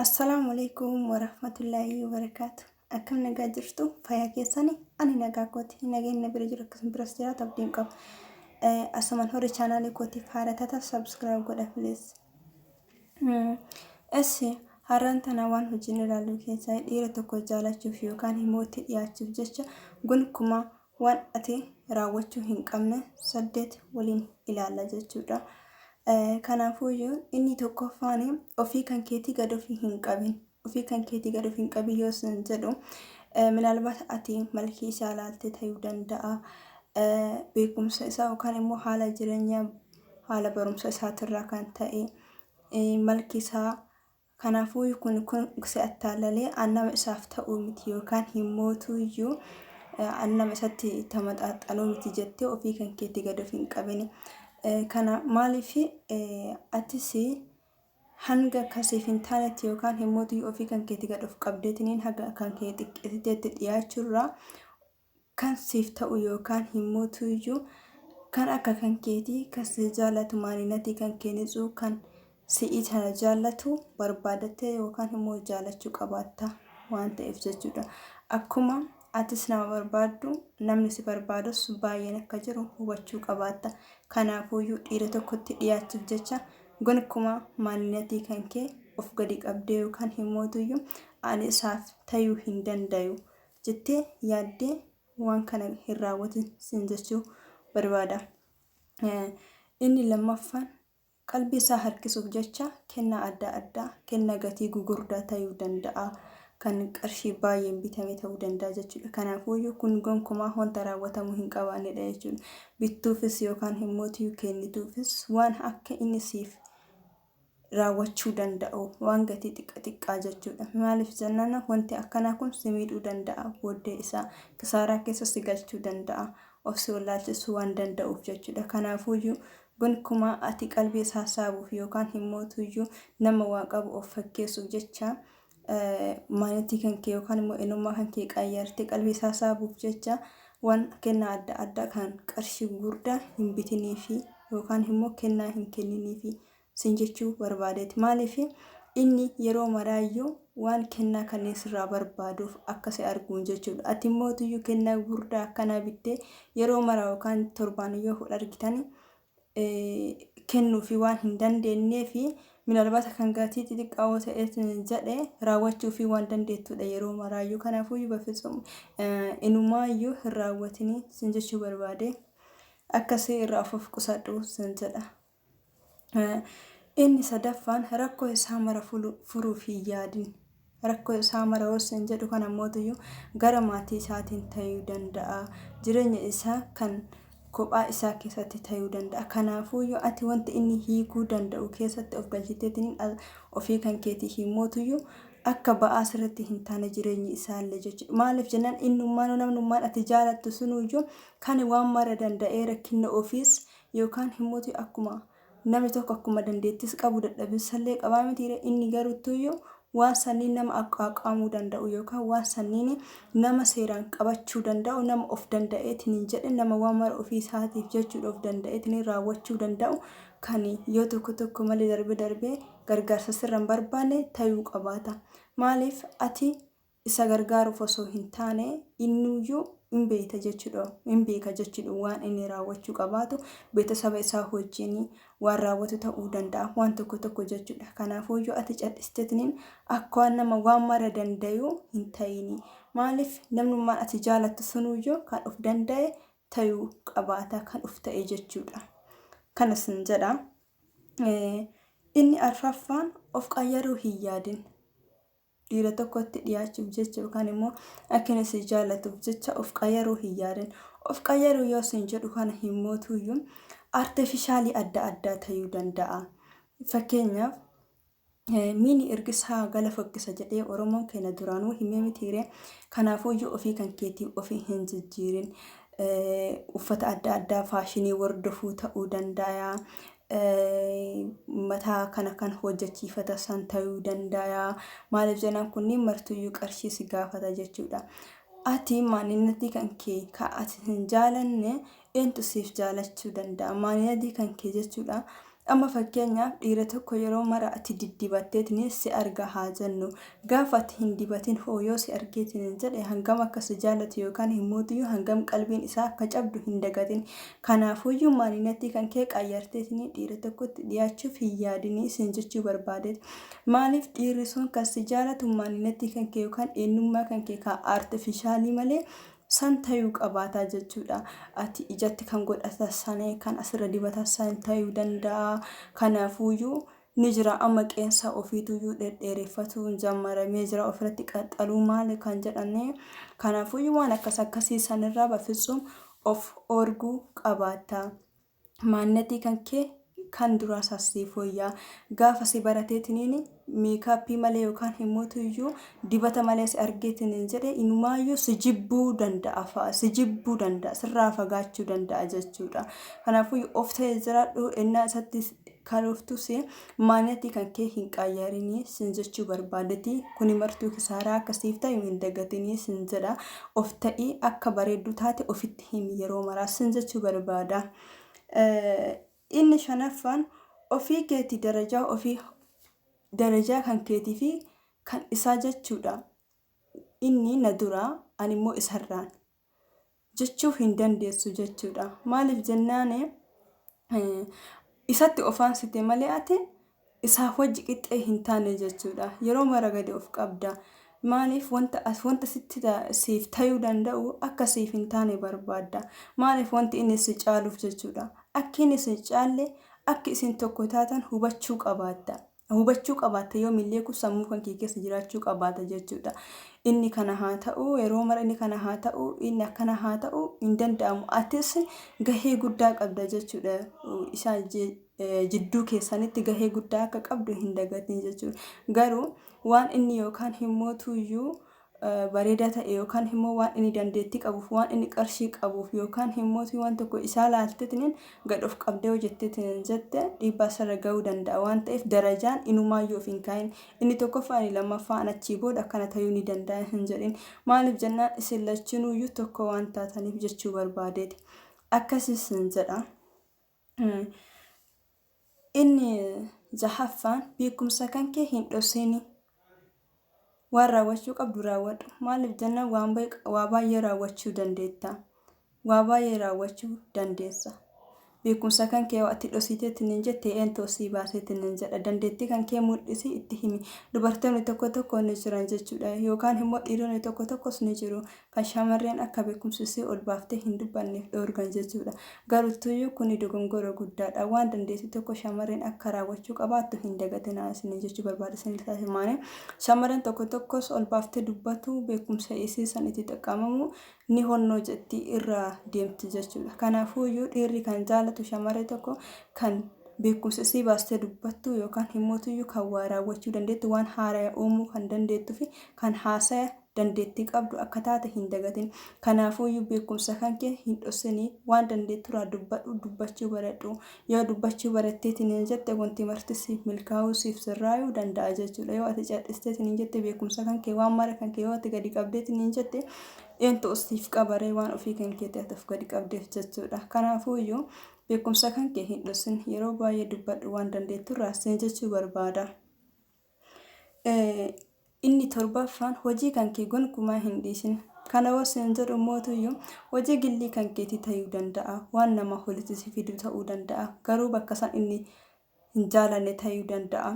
Assalaamu alaikum warahmatullaahi wabarakaatu. Akkam nagaa jirtu fayyaa keessani ani nagaa kooti nageenya bira jiru akkasuma biras jiraatu abdiin qaba. Asumaan horii chaanaalii kootiif haara taata subscribe godha please. Essi har'aan tana waan hojiin ilaallu keessaa dhiira tokko jaalachuuf yookaan himootti dhiyaachuuf jecha gonkumaa waan ati raawwachuu hin qabne 8 waliin ilaalla jechuudha. Kanaafuuyyuu inni tokkoffaan ofii kan keetii gad ofii hin qabin. Ofii kan keetii gad of hin qabin yoo sin jedhu minaalbaat ati malkii isaa ilaaltee ta'uu danda'a. Beekumsa isaa yookaan immoo haala jireenya haala barumsa isaatirraa kan ta'e malki isaa Kanaafuu kun kun si attaallalee an nama isaaf ta'uu miti yookaan hin mootuuyyuu an nama isatti tamaxaaxxanuu miti jettee ofii kan keetti gad of hin qabini. Kana maaliif atis hanga kasiif hin taanetti yookaan hin mootuyyuu ofii kan keetti gad of qabdeetiniin haga kan kee xiqqeessiteetti dhiyaachuurraa kan siif ta'u yookaan himmuutuyyuu kan akka kan keetii kan si jaallatu maalinatii kan kee nitsuu kan si'ii tana jaallatu barbaadattee yookaan immoo jaalachuu qabaatta waan ta'eef jechuudha. Akkuma atis nama barbaaddu namni si barbaadus baay'een akka jiru hubachuu qabaatta. Kanaafuuyyuu dhiira tokkotti dhiyaachuuf jecha gonkumaa maalinatii kan kee of gadi qabdee yookaan himmootuyyuu ani isaaf tayuu hin dandayu jettee yaaddee waan kana hin raawwatin siin jechuu barbaada. Inni lammaffaan qalbii isaa harkisuuf jecha kennaa adda addaa kennaa gatii gugurdaa ta'uu danda'a. Kan qarshii baay'een bitame ta'uu danda'a jechuudha. Kanaafuyyuu kun gonkumaa wanta raawwatamuu hin qabaannedha jechuudha. Bittuufis yookaan immoo kennituufis waan akka inni siif raawwachuu danda'u waan gatii xiqqa xiqqaa jechuudha. Maaliif jennaan wanti akkanaa kun si miidhuu danda'a booddee isaa kisaaraa keessa si galchuu danda'a of si wallaalchisuu waan danda'uuf jechuudha. Kanaafuyyuu gonkumaa ati qalbii isaa saabuuf yookaan himmootuyyuu nama waa qabu of fakkeessuuf jecha maalitti kan kee yookaan immoo eenyummaa kan kee qayyartee qalbii isaa saabuuf jecha waan kennaa adda addaa kan qarshii gurguddaa hin bitiniifi yookaan immoo kennaa hin kenniniifi sin jechuu barbaadeeti. Maaliif inni yeroo maraayyuu waan kennaa kanneen sirraa barbaaduuf akka si arguun jechuudha. Ati immoo tuyyuu kennaa gurguddaa akkanaa bittee yeroo maraa yookaan torbaan yoo argitan kennuufi waan hin dandeenyeefi minalbaata kan gatii xixiqqaa yoo ta'e jedhe raawwachuufi waan dandeettudha yeroo maraayyuu. Kanaafuu bafitsum inumaayyuu hin raawwatinii sin jechuu barbaade akkasii irraa of qusadhu sin jedha. Inni sadaffaan rakkoo isaa mara furuuf hin yaadin. Rakkoo isaa mara yoo sin jedhu kana mootuyyuu gara maatii isaatiin ta'uu danda'a. Jireenya isaa kan kophaa isaa keessatti ta'uu danda'a. Kanaafuyyuu ati wanti inni hiikuu danda'u keessatti of galchiteetiin ofii kan keetii hin mootuyyuu akka ba'aa sirriitti hin taane jireenyi isaallee jechuudha. Maaliif jennaan innummaan namnummaan ati jaalattu sunuyyuu kan waan mara danda'ee rakkinna ofiis yookaan himmooti akkuma namni tokko akkuma dandeettis qabu dadhabinsallee qabaa mitiire inni garuttuyyuu waan sanniin nama aqaaqaamuu danda'u yookaan waan sanniin nama seeraan qabachuu danda'u nama of danda'eetiin hin jedhe nama waan mara ofii isaatiif jechuudha of danda'eetiin raawwachuu danda'u kan yoo tokko tokko malee darbee darbee gargaarsa sirra hin barbaanne tayuu qabaata. Maaliif ati isa gargaaruuf osoo hin taane innuyyuu hin beekta jechuudha hin beeka jechuudha waan inni raawwachuu qabaatu beetasaba isaa wajjin waan raawwatu ta'uu danda'a waan tokko tokko jechuudha. Kanaafuyyuu ati cal'isteetiniin akka waan nama waan mara dandayu hin ta'ini. Maaliif namnummaan ati jaalattu sunuyyuu kan of danda'e tayuu qabaata kan of ta'e jechuudha. Kana sin jedha. Inni arfaffaan of qayyaruu hin yaadin. Dhiira tokkotti dhiyaachuuf jecha yookaan immoo akka inni si jaallatuuf jecha of qayyaruu hin yaadin. Of qayyaruu yoo sin jedhu kana hin mootuyyuu artifishaalii adda addaa ta'uu danda'a. Fakkeenyaaf miini ergisaa gala fokkisa jedhee Oromoon keenya duraanuu himee mitiire. Kanaafuyyuu ofii kan keetii ofii hin jijjiirin. Uffata adda addaa faashinii hordofuu ta'uu danda'a. Mataa kana kan hojjechiifata san ta'uu danda'a. Maaliif jennaan kunniin martuyyuu qarshii si gaafata jechuudha. Ati maaninnatii kan kee kan ati hin jaalanne eentu siif jaalachuu danda'a? Maaninnatii kan kee jechuudha. Amma fakkeenyaaf dhiira tokko yeroo mara ati diddibatteetiin si arga haa jennu. Gaafa ati hin dibatin hoo yoo si argeetiin jedhe hangam akka si jaallatu yookaan himmootiyyuu hangam qalbiin isaa akka cabdu hin dagatin. Kanaafuyyuu maaninatti kan kee qayyarteetiin dhiira tokkotti dhiyaachuuf hin yaadinii siin jechuu barbaadeeti. Maaliif dhiirri sun kan si jaalatu maaninatti kan kee yookaan eenyummaa kan kee kan artifishaalii malee san tayuu qabaataa jechuudha. Ati ijatti kan godhatan sana kan asirra dibatan san tayuu danda'a. Kanaafuyyuu ni jira amma qeensa ofiituyyuu dhedheereffatu jammaramee jira ofirratti qaxxaluu maali kan jedhame. Kanaafuyyuu waan akkas akkasii sanirraa bafisuun of orguu qabaata. Maannatii kan kee kan duraa sassii fooyyaa gaafa si barateetiniin meekaappii malee yookaan himmootuyyuu dibata malee si argeetiniin jedhe inumaayyuu si jibbuu danda'a fa'a si jibbuu danda'a sirraa fagaachuu danda'a jechuudha. Kanaafuu of ta'ee jiraadhu ennaa isatti kalooftus maannatii kan kee hin qayyarinii sin jechuu barbaadeti kuni martuu kisaaraa akkasiif ta'e hin dagatinii sin jedha of ta'ii akka bareeddu taate ofitti himi yeroo maraa sin jechuu barbaada. Inni shanaffaan ofii keetii darajaa ofii darajaa kan keetii fi kan isaa jechuudha. Inni na duraa ani immoo isarraan jechuu hin dandeessu jechuudha. Maaliif jennaan isatti ofaansite malee ati isaaf wajji qixxee hin taane jechuudha. Yeroo mara gadi of qabda. Maaliif wanta wanta sitti siif tayuu danda'u akka siif hin taane barbaadda. Maaliif wanti inni si caaluuf jechuudha. Akki inni si caalle akka isin tokko taatan hubachuu qabaatta. Hubachuu qabaatta yoomillee kun sammuu kan kee keessa jiraachuu qabaata jechuudha. Inni kana haa ta'u yeroo mara inni kana haa ta'u inni akkana haa ta'u hin danda'amu. Atis gahee guddaa qabda jechuudha. Isaa jidduu keessanitti gahee guddaa akka qabdu hin dagatin jechuudha. Garuu waan inni yookaan himmootuyyuu bareedaa ta'e yookaan immoo waan inni dandeettii qabuuf waan inni qarshii qabuuf yookaan himmootii waan tokko isaa laalteetiin gad of qabdee hojjetteetiin jette dhiibbaa sirra gahuu danda'a waan ta'eef darajaan inumaayyuu of hin kaa'in. Inni tokkoffaa inni lammaffaan achii booda akkana ta'uu ni danda'a hin jedhin. Maaliif jennaan isin lachinuyyuu tokko waan taataniif jechuu barbaadeeti. Akkasis hin jedha. Inni jahaffaan beekumsa kan kee hin dhosini. Waan raawwachuu qabdu raawwadhu. Maaliif jennaan waa baay'ee raawwachuu dandeetta. Waa baay'ee raawwachuu dandeessa. Beekumsa kan kee ati dhositeetiin hin jette eentu sii baaseetiin hin jedha. Dandeettii kan kee mul'isi itti himi. Dubartoonni tokko tokko ni jiran jechuudha. Yookaan immoo dhiironni tokko tokkos ni jiru. Kan shamarreen akka beekumsa isii ol baaftee hin dubbanneef dhoorgan jechuudha. Garuttuyyuu kuni dogongora guddaadha. Waan dandeettii tokko shamarreen akka raawwachuu qabaattu hin dagatinaa isin jechuu barbaada isin taasifamaanii. Shamarreen tokko tokkos ol baaftee dubbatu beekumsa isii san itti xaqqamamu ni honnoo jetti irraa deemti jechuudha. Kanaafuyyuu dhiirri kan jaalatu shamarree tokko kan beekumsa isii baastee dubbattu yookaan himmootuyyuu kan waa raawwachuu dandeettu waan haaraa uumuu kan dandeettuu fi kan haasaya dandeettii qabdu akka taate hin dagatin. Kanaafuyyuu beekumsa kan kee hin dhosinii waan dandeetturraa dubbadhu dubbachuu baradhu. Yoo dubbachuu baratteetiin hin jette wanti marti siif milkaa'uu siif sirraayuu danda'a jechuudha. Yoo ati cal'isteetiin hin jette beekumsa kan kee waan mara kan kee yoo ati gadi qabdeetiin hin jette eentu siif qabaree waan ofii kan keetii ati of gadi qabdeef jechuudha. Kanaafuyyuu beekumsa kan kee hin dhosin yeroo baay'ee dubbadhu waan dandeetturraa siin jechuu barbaada. Inni torbaffaan hojii kan kee gonkumaa hin dhiisin. Kana yoo siin jedhu mootuyyuu hojii gillii kan keetii ta'uu danda'a. Waan nama walitti si fidu ta'uu danda'a. Garuu bakka san inni hin jaalanne ta'uu danda'a.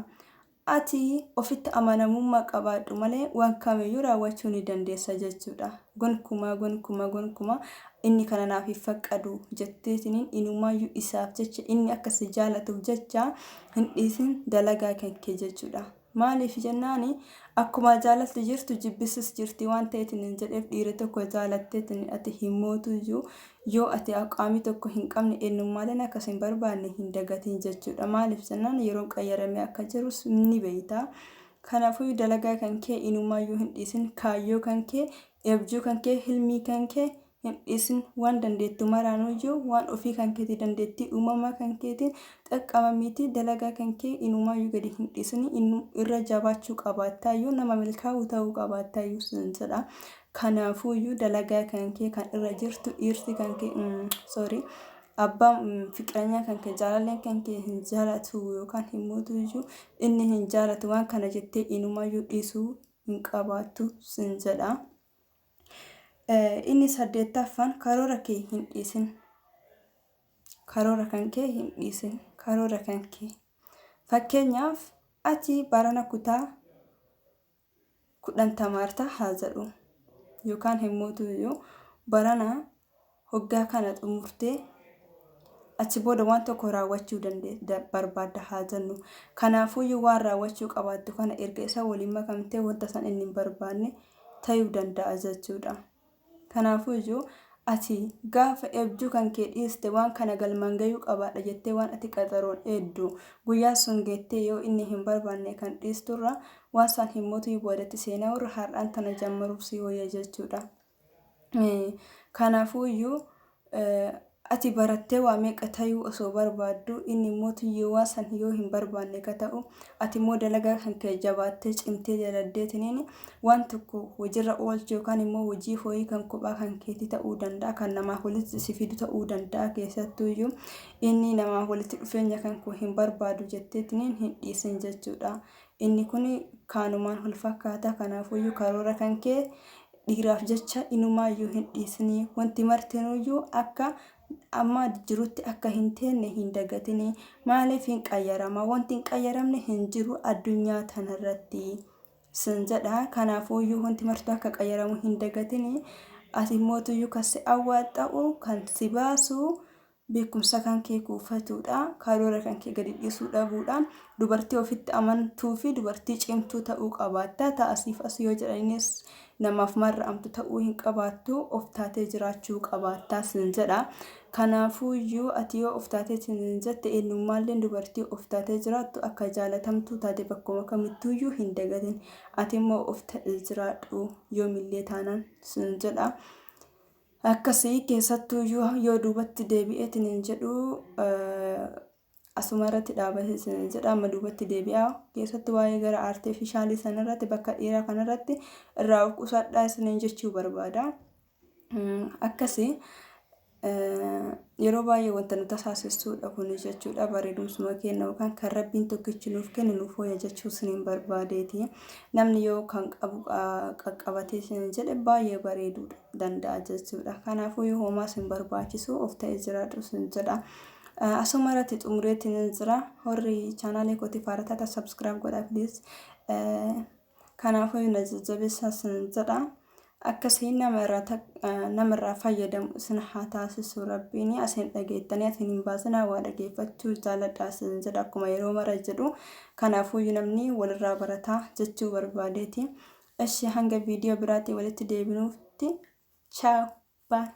Ati ofitti amanamummaa qabaadhu malee waan kamiyyuu raawwachuu ni dandeessa jechuudha. Gonkumaa gonkumaa gonkumaa inni kana naaf hin faqqadu jetteetiniin inumaayyuu isaaf jecha inni akka si jaalatuuf jecha hin dhiisin dalagaa kan kee jechuudha. Maaliif jennaani akkuma jaalalti jirtu jibbisis jirti waan ta'eetiin hin jedheef dhiira tokko jaalatteetiin ati hin mootuyyuu yoo ati qaamii tokko hin qabne eenyummaaleen akkas hin barbaanne hin dagatin jechuudha. Maaliif jennaan yeroon qayyaramee akka jirus ni beekta. Kanaafuu dalagaa kan kee inumaayyuu hin dhiisin kaayyoo kan kee eebjuu kan kee hilmii kan kee hin dhiisin waan dandeettu maraanuyyuu waan ofii kan keetii dandeettii uumamaa kan keetiin xaqqabamiitii dalagaa kan kee inumaayyuu gadi hin dhiisin irra jabaachuu qabaattaayyuu nama milkaa'u ta'uu qabaattaayyuu sin jedha. Kanaafuuyyuu dalagaa kan kee kan irra jirtu dhiirsi kan kee sorry Abbaan fiqiranyaa kan kee jaalalleen kan kee hin jaalatu yookaan hin mootuyyuu inni hin jaalatu waan kana jettee inumayyuu dhiisuu hin qabaattu sin jedha. Inni saddeettaffaan karoora kee hin dhiisin. Karoora kan kee hin dhiisin. Karoora kan kee. Fakkeenyaaf ati barana kutaa 10 tamaarta haa jedhu yookaan himmuutuyyuu barana hoggaa kana xumurtee achi booda waan tokko raawwachuu barbaadda haa jennu. Kanaafuyyuu waan raawwachuu qabaattu kana erga isa waliin makamtee wanta san inni hin barbaanne tayuu danda'a jechuudha. Kanaafuyyuu ati gaafa eebjuu kan kee dhiiste waan kana galmaan gayuu qabaadha jettee waan ati qaxaroon eeddu guyyaa sun geettee yoo inni hin barbaanne kan dhiisturra waan san himmotuyu boodatti seena'urra har'aan tana jammaruuf sii woyya jechuudha. Kanaafuyyuu ati barattee waa meeqa tayuu osoo barbaadduu inni immoo tuyyuu waan san yoo hin barbaanne ka ta'u ati immoo dalagaa kan kee jabaattee cimtee daladdeetiniin waan tokko hojirra oolchuu yookaan immoo hojii hooyii kan kophaa kan keetii ta'uu danda'a kan namaa walitti si fidu ta'uu danda'a keessattuuyyuu inni namaa walitti dhufeenya kan koo hin barbaadu jetteetiniin hin dhiisin jechuudha. Inni kun kaanumaan wal fakkaata kanaafuyyuu karoora kan kee dhiiraaf jecha inumaayyuu hin dhiisinii. Wanti martinuuyyuu akka amma jirutti akka hin teenne hin dagatinii. Maaliif hin qayyarama? Wanti hin qayyaramne hin jiru addunyaa tanarratti sin jedha. Kanaafuuyyuu wanti martuu akka qayyaramu hin dagatinii. Ati mootuyyuu kan si awwaaxxa'u, kan si baasu Beekumsa kan kee kuufatuudha. Karoora kan kee gadi dhiisuu dhabuudha. Dubartii ofitti amantuu fi dubartii cimtuu ta'uu qabaatta. Ta asiif as yoo jedhaniinis namaaf marra'amtu ta'uu hin qabaattu. Of taatee jiraachuu qabaatta sin jedha. Kanaafuuyyuu ati yoo of taatee sin jette eenyummaalleen dubartii of taatee jiraattu akka jaalatamtuu taate bakkuma kamittuuyyuu hin dagatin. Ati immoo of ta'ii jiraadhu yoomillee taanaan sin jedha. Akkasii keessattuuyyuu yoo duubatti deebi'eetiin hin jedhu asuma irratti dhaabatee isin jedha amma duubatti deebi'aa keessattuu waa'ee gara aarteefishaalii sanarratti bakka dhiiraa kanarratti irraa of qusadhaa isiniin jechuu barbaada. Akkasii Yeroo baay'ee wanta nu tasaasessuudha kun jechuudha. Bareedumsuma keenya yookaan kan rabbiin tokkichi nuuf kenne nuuf wayya jechuu isiniin barbaadeeti. Namni yoo kan qabu qaqqabatee isin jedhe baay'ee bareeduu danda'a jechuudha. Kanaafuu yoo homaa isin barbaachisu of ta'ee jiraadhu isin jedha. Asuma irratti xumureetiin hin jira. Warri chaanaalee kootiif haaraa taatan subscribe godhaa please. Kanaafuu na jajjabeessaa isin jedha. Akkasiin nama irraa nama irraa fayyadamu isin haa taasisu rabbiin asin dhageettanii asin hin baasinaa waa dhageeffachuu jaaladha isin jedha akkuma yeroo mara jedhu kanaafuu namni walirraa barataa jechuu barbaadeeti. Eshi hanga viidiyoo biraatiin walitti deebinuutti chaaw baay.